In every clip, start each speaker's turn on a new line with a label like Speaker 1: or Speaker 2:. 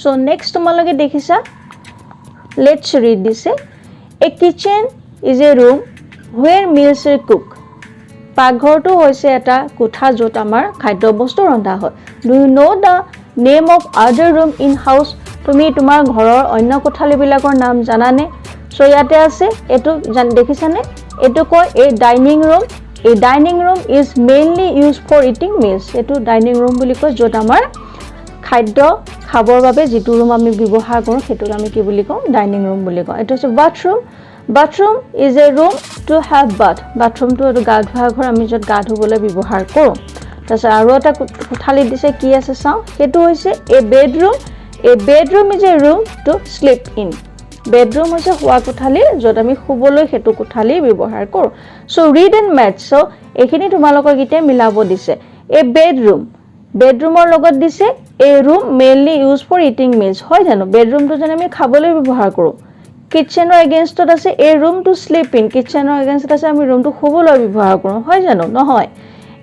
Speaker 1: চ' next তোমালোকে দেখিছা, let's read দিছে। A kitchen is a room where meals are cooked. পাকঘৰটো হৈছে এটা কোঠা য'ত আমাৰ খাদ্যবস্তু ৰন্ধা হয়। Do you know the name of other room in house? তুমি তোমাৰ ঘৰৰ অন্য কোঠালীবিলাকৰ নাম জানানে? চ' ইয়াতে আছে এইটো দেখিছানে? এইটো কয় এই ডাইনিং ৰুম। এই dining room is mainly used for eating meals. এইটো ডাইনিং ৰুম বুলি কয়, য'ত আমাৰ খাদ্য খাবৰ বাবে যিটো ৰুম আমি ব্যৱহাৰ কৰোঁ, সেইটোক আমি কি বুলি কওঁ? ডাইনিং ৰুম বুলি কওঁ। এইটো হৈছে bathroom. Bathroom is a room to have bath. বাথৰুমটো এইটো গা ধোৱা ঘৰ, আমি য'ত গা ধুবলৈ ব্যৱহাৰ কৰোঁ। তাৰপিছত আৰু এটা কোঠালি দিছে, কি আছে চাওঁ। সেইটো হৈছে a bedroom. A bedroom is a room to sleep in. Bedroom হৈছে শোৱা কোঠালি, য'ত আমি শুবলৈ সেইটো কোঠালি ব্যৱহাৰ কৰোঁ। So read and match. চ' এইখিনি তোমালোকক এতিয়া মিলাব দিছে। এ বেডৰুম, বেডৰুমৰ লগত দিছে a room mainly used for eating meals. হয় জানো? বেডৰুমটো যেন আমি খাবলৈ ব্যৱহাৰ কৰোঁ। কিটচেনৰ এগেইনষ্টত আছে a room to sleep in. কিটচেনৰ এগেইনষ্টত আছে আমি ৰুমটো শুবলৈ ব্যৱহাৰ কৰোঁ। হয় জানো? নহয়।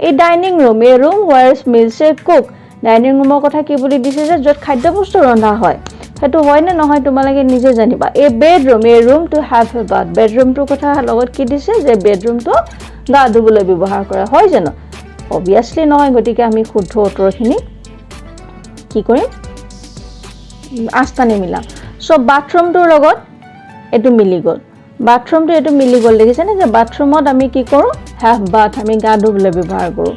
Speaker 1: এই dining room, a room where meals are cooked. Dining ৰুমৰ কথা কি বুলি দিছে যে য'ত খাদ্যবস্তু ৰন্ধা হয়। সেইটো হয়নে নহয় তোমালোকে নিজে জানিবা। A bedroom, a room to have a bath. বেডৰুমটোৰ কথা লগত কি দিছে যে বেডৰুমটো গা ধুবলৈ ব্যৱহাৰ কৰা হয় জানো? অভিয়াছলি নহয়। গতিকে আমি শুদ্ধ উত্তৰখিনি কি কৰিম? আস্তানি মিলাম। চ' বাথৰুমটোৰ লগত এইটো মিলি গ'ল। বাথৰুমটো এইটো মিলি গ'ল, দেখিছেনে যে বাথৰুমত আমি কি কৰোঁ? Have bath, আমি গা ধুবলৈ ব্যৱহাৰ কৰোঁ।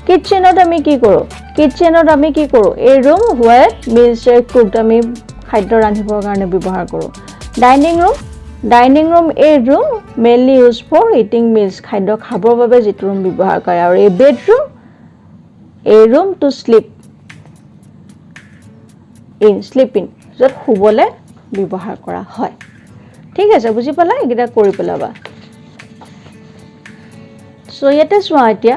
Speaker 1: কিটচেনত আমি কি কৰোঁ? কিটচেনত আমি কি কৰোঁ? A room where meals are cooked, আমি খাদ্য ৰান্ধিবৰ কাৰণে ব্যৱহাৰ কৰোঁ। Dining room, dining room, a room mainly used for eating meals, খাদ্য খাবৰ বাবে যিটো ৰুম ব্যৱহাৰ কৰে। আৰু এই bedroom, a room to sleep in, য'ত শুবলৈ ব্যৱহাৰ কৰা হয়। ঠিক আছে, বুজি পালা? এইকেইটা কৰি পেলাবা। চ' ইয়াতে চোৱা এতিয়া,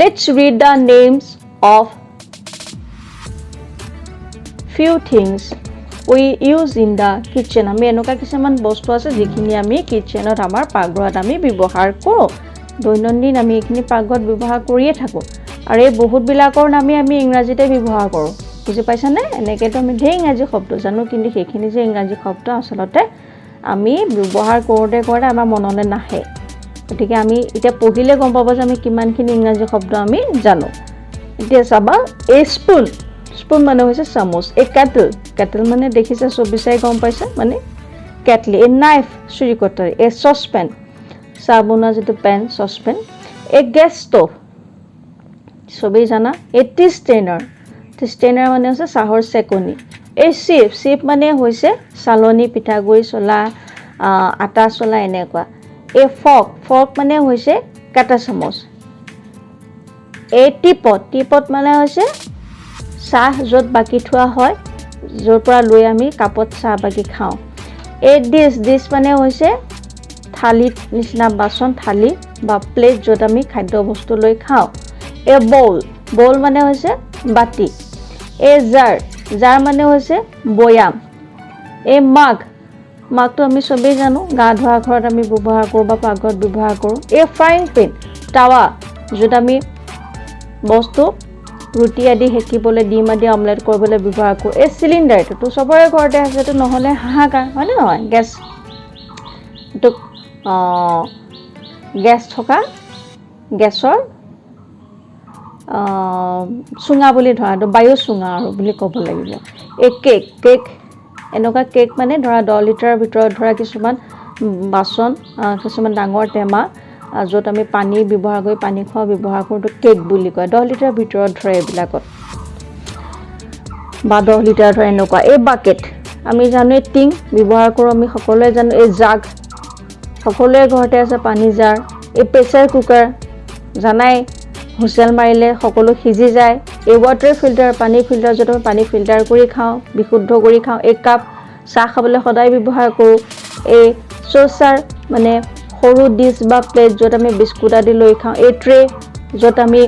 Speaker 1: let's read the names of few things we use in the kitchen. আমি এনেকুৱা কিছুমান বস্তু আছে যিখিনি আমি কিটচেনত, আমাৰ পাকঘৰত আমি ব্যৱহাৰ কৰোঁ। দৈনন্দিন আমি এইখিনি পাকঘৰত ব্যৱহাৰ কৰিয়ে থাকোঁ আৰু এই বহুতবিলাকৰ নামেই আমি ইংৰাজীতে ব্যৱহাৰ কৰোঁ। বুজি পাইছানে? এনেকৈতো আমি ধেৰ ইংৰাজী শব্দ জানো, কিন্তু সেইখিনি যে ইংৰাজী শব্দ আচলতে আমি ব্যৱহাৰ কৰোঁতে কৰোঁতে আমাৰ মনলৈ নাহে। গতিকে আমি এতিয়া পঢ়িলে গম পাব যে আমি কিমানখিনি ইংৰাজী শব্দ আমি জানো। এতিয়া চাবা, এই স্পুন। স্পুন মানে হৈছে চামুচ। এই কেটেল, কেটেল মানে দেখিছে, ছবি চাই গম পাইছে, মানে কেটলি। এই নাইফ, চুৰি কটাৰী। এই চচপেন, চাহ বনোৱা যিটো পেন, চচপেন। এই গেছ ষ্ট'ভ, চবেই জানা। এই টি ষ্টেইনাৰ, টি ষ্টেইনাৰ মানে হৈছে চাহৰ চেকনি। এই চিফ, চিফ মানে হৈছে চালনী, পিঠাগুড়ি চলা, আটা চলা এনেকুৱা। এই ফৰ্ক, ফৰ্ক মানে হৈছে কাটা চামুচ। এই টিপট, টিপট মানে হৈছে চাহ য'ত বাকি থোৱা হয়, য'ৰ পৰা লৈ আমি কাপত চাহ বাকি খাওঁ। এই ডিছ, ডিছ মানে হৈছে থালিত নিচিনা বাচন, থালি বা প্লেট, য'ত আমি খাদ্য বস্তু লৈ খাওঁ। এই বৌল, বৌল মানে হৈছে বাতি। এই জাৰ, জাৰ মানে হৈছে বৈয়াম। এই মাগ, মাগটো আমি চবেই জানো, গা ধোৱা ঘৰত আমি ব্যৱহাৰ কৰোঁ বা পাকঘৰত ব্যৱহাৰ কৰোঁ। এই ফ্ৰাইং পেন, টাৱা, য'ত আমি বস্তু ৰুটি আদি সেকিবলৈ, ডিম আদি অমলেট কৰিবলৈ ব্যৱহাৰ কৰোঁ। এই চিলিণ্ডাৰ, এইটোতো চবৰে ঘৰতে আছে, এইটো নহ'লে হাহাকাৰ, হয়নে নহয়? গেছ, এইটোক গেছ থকা গেছৰ চুঙা বুলি ধৰা, এইটো বায়ু চুঙা আৰু বুলি ক'ব লাগিব। এই কেগ, কেগ এনেকুৱা কেগ মানে ধৰা 10 লিটাৰৰ ভিতৰত ধৰা কিছুমান বাচন, কিছুমান ডাঙৰ টেমা, য'ত আমি পানী ব্যৱহাৰ কৰি পানী খোৱা ব্যৱহাৰ কৰোঁ, কেগ বুলি কয়। 10 লিটাৰৰ ভিতৰত ধৰে এইবিলাকত বা 10 লিটাৰ ধৰে এনেকুৱা। এই বাকেট আমি জানো, এই টিং ব্যৱহাৰ কৰোঁ আমি সকলোৱে জানো। এই জাগ সকলোৰে ঘৰতে আছে, পানী জাৰ। এই প্ৰেছাৰ কুকাৰ জানাই, হুইচেল মাৰিলে সকলো সিজি যায়। এই ৱাটাৰ ফিল্টাৰ, পানী ফিল্টাৰ, য'ত আমি পানী ফিল্টাৰ কৰি খাওঁ, বিশুদ্ধ কৰি খাওঁ। এই কাপ, চাহ খাবলৈ সদায় ব্যৱহাৰ কৰোঁ। এই চচাৰ মানে সৰু ডিছ বা প্লেট, য'ত আমি বিস্কুট আদি লৈ খাওঁ। এই ট্ৰে, য'ত আমি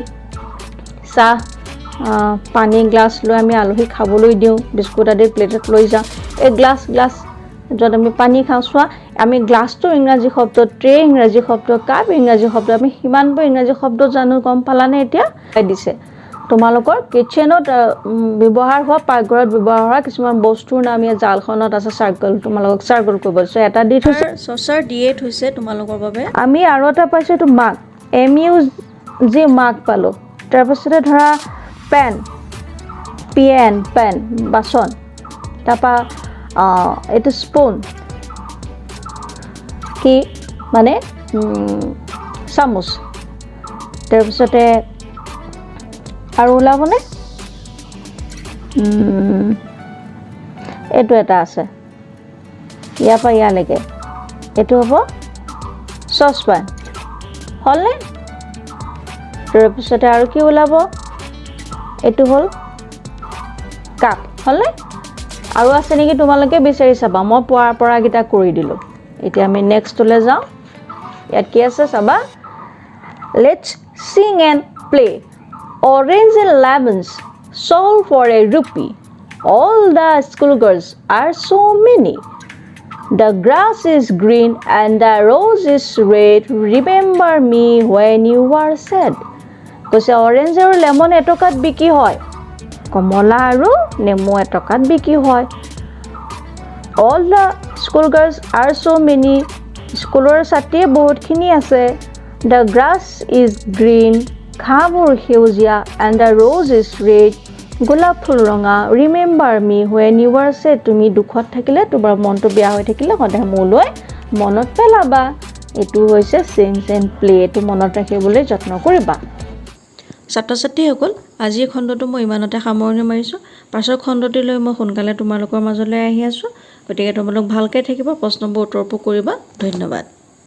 Speaker 1: চাহ, পানী গ্লাছ লৈ আমি আলহীক খাবলৈ দিওঁ, বিস্কুট আদি প্লেটত লৈ যাওঁ। এই গ্লাছ, গ্লাছ য'ত আমি পানী খাওঁ। চোৱা, আমি গ্লাছটো ইংৰাজী শব্দ, ট্ৰে ইংৰাজী শব্দ, কাপ ইংৰাজী শব্দ, আমি সিমানবোৰ ইংৰাজী শব্দ জানো, গম পালানে? এতিয়া দিছে। তোমালোকৰ কিটচেনত ব্যৱহাৰ হোৱা, পাকঘৰত ব্যৱহাৰ হোৱা কিছুমান বস্তুৰ নাম ইয়াত জালখনত আছে। চাৰ্কল, তোমালোকক চাৰ্কল কৰিব দিছোঁ। এটা দি থৈছে,
Speaker 2: চচাৰ দিয়ে থৈছে তোমালোকৰ বাবে।
Speaker 1: আমি আৰু এটা পাইছোঁ, এইটো মাগ, এম ইউ জি, মাগ পালোঁ। তাৰপাছতে ধৰা পেন, পি এন, পেন, বাচন। তাৰপৰা এইটো স্পুন কি মানে চামুচ। তাৰপিছতে আৰু ওলাবনে? এইটো এটা আছে, ইয়াৰ পৰা ইয়ালৈকে এইটো হ'ব চচপেন। হ'লনে? তাৰপিছতে আৰু কি ওলাব? এইটো হ'ল কাপ। হ'লনে? আৰু আছে নেকি তোমালোকে বিচাৰি চাবা। মই পোৱাৰ পৰাকেইটা কৰি দিলোঁ। এতিয়া আমি নেক্সটলৈ যাওঁ। ইয়াত কি আছে চাবা। Let's sing and play. Orange and lemons sold for a rupee. All the school girls are so many. The grass is green and the rose is red. Remember me when you are sad. কৈছে, orange আৰু lemon এটকাত বিক্ৰী হয়। কমলা আৰু নেমু এটকাত বিক্ৰী হয়। All the school girls are so many. স্কুলৰ ছাত্ৰীয়ে বহুতখিনি আছে। The grass is green, ঘাঁহবোৰ সেউজীয়া, and the rose is red, গোলাপ ফুল ৰঙা। Remember me when you are sad. তুমি দুখত থাকিলে, তোমাৰ মনটো বেয়া হৈ থাকিলে সদায় মোলৈ মনত পেলাবা। এইটো হৈছে ছিং এণ্ড প্লে। এইটো মনত ৰাখিবলৈ যত্ন কৰিবা।
Speaker 2: ছাত্ৰ ছাত্ৰীসকল, আজিৰ খণ্ডটো মই ইমানতে সামৰণি মাৰিছোঁ। পাছৰ খণ্ডটিলৈ মই সোনকালে তোমালোকৰ মাজলৈ আহি আছোঁ। গতিকে তোমালোক ভালকৈ থাকিবা, প্ৰশ্নবোৰ উত্তৰবোৰ কৰিবা। ধন্যবাদ।